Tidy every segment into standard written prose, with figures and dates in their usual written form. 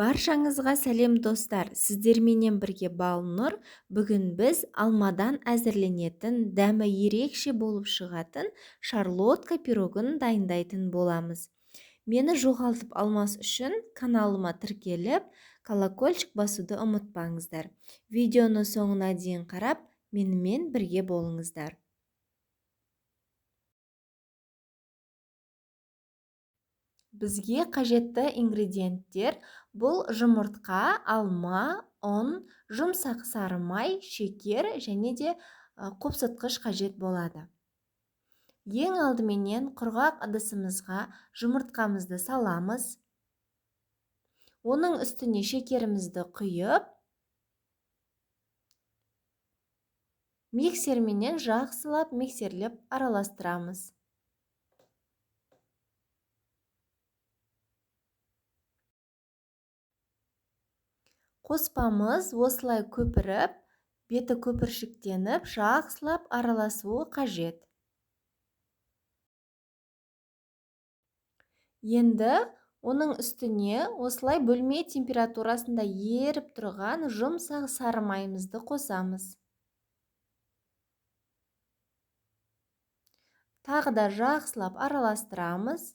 Баршаңызға сәлем достар, сіздерменен бірге Балнұр. Бүгін біз алмадан әзірленетін, дәмі ерекше болып шығатын шарлотка пирогын дайындайтын боламыз. Мені жоғалтып алмас үшін каналыма тіркеліп, колокольчик басуды ұмытпаңыздар. Видеоны соңына дейін қарап, менімен бірге болыңыздар. Бізге қажетті ингредиенттер бұл жұмыртқа, алма, ұн, жұмсақ сары май, шекер және де қопсытқыш қажет болады. Ең алдыменен құрғақ ыдысымызға жұмыртқамызды саламыз. Оның үстіне шекерімізді құйып, миксерменен жақсылап миксерлеп араластырамыз. Қоспамыз осылай көпіріп, беті көпіршіктеніп, жақсылап араласуы қажет. Енді оның үстіне осылай бөлме температурасында еріп тұрған жұмсақ сары майымызды қосамыз. Тағы да жақсылап араластырамыз.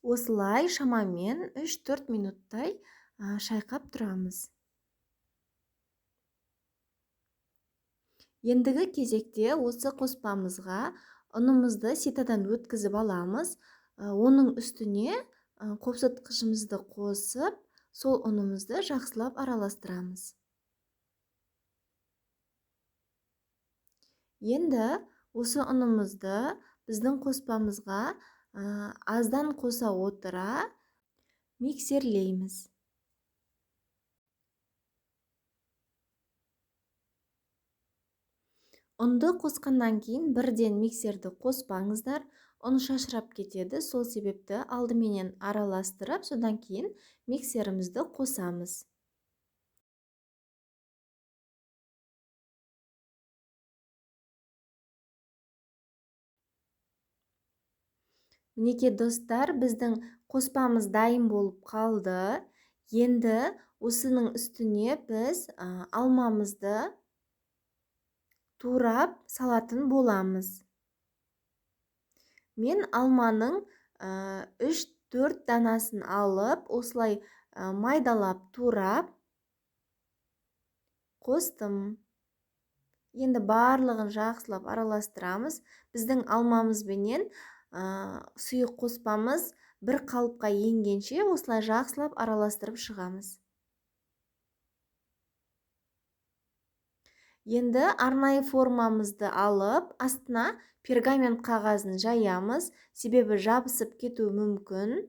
Осылай шамамен 3-4 минуттай шайқап тұрамыз. Ендігі кезекте осы қоспамызға ұнымызды ситадан өткізіп аламыз. Оның үстіне қопсытқышымызды қосып, сол ұнымызды жақсылап араластырамыз. Енді осы ұнымызды біздің қоспамызға аздан қоса отыра миксерлейміз. Ұнды қосқаннан кейін бірден миксерді қоспаңыздар, ұн шашырап кетеді, сол себепті алдыменен араластырып, содан кейін миксерімізді қосамыз. Мінекей достар, біздің қоспамыз дайын болып қалды. Енді осының үстіне біз алмамызды турап салатын боламыз. Мен алманың 3-4 данасын алып, осылай майдалап турап қостым. Енді барлығын жақсылап араластырамыз. Біздің алмамызбенен сұйық қоспамыз бір қалыпқа енгенше осылай жақсылап араластырып шығамыз. Енді арнайы формамызды алып, астына пергамент қағазын жаямыз, себебі жабысып кетуі мүмкін.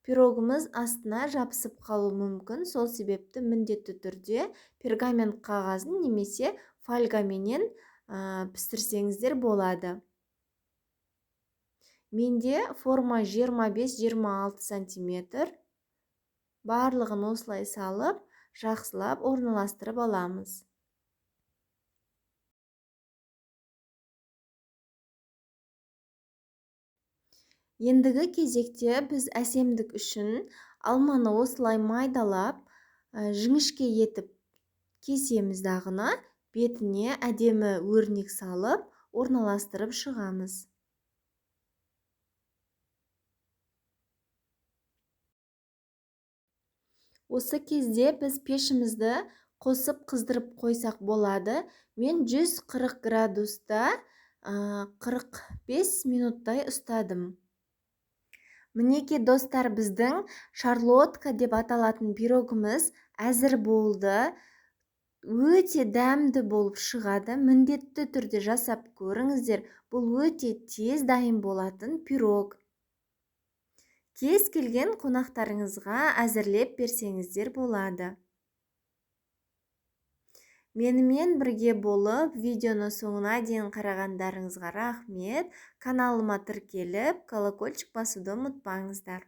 Пирогымыз астына жабысып қалуы мүмкін, сол себепті міндетті түрде пергамент қағазын немесе фольгаменен пісірсеңіздер болады. Менде форма 25-26 сантиметр. Барлығын осылай салып, жақсылап орналастырып аламыз. Ендігі кезекте біз әсемдік үшін алманы осылай майдалап, жіңішке етіп кесеміз дағыны, бетіне әдемі өрнек салып, орналастырып шығамыз. Осы кезде біз пешімізді қосып қыздырып қойсақ болады. Мен 140 градуста 45 минуттай ұстадым. Мінекей достар, біздің шарлотка деп аталатын пирогымыз әзір болды. Өте дәмді болып шығады. Міндетті түрде жасап көріңіздер. Бұл өте тез дайын болатын пирог. Кез келген қонақтарыңызға әзірлеп берсеңіздер болады. Менімен бірге болып, видеоны соңына дейін қарағандарыңызға рахмет. Каналыма тіркеліп, колокольчик басуды ұмытпаңыздар.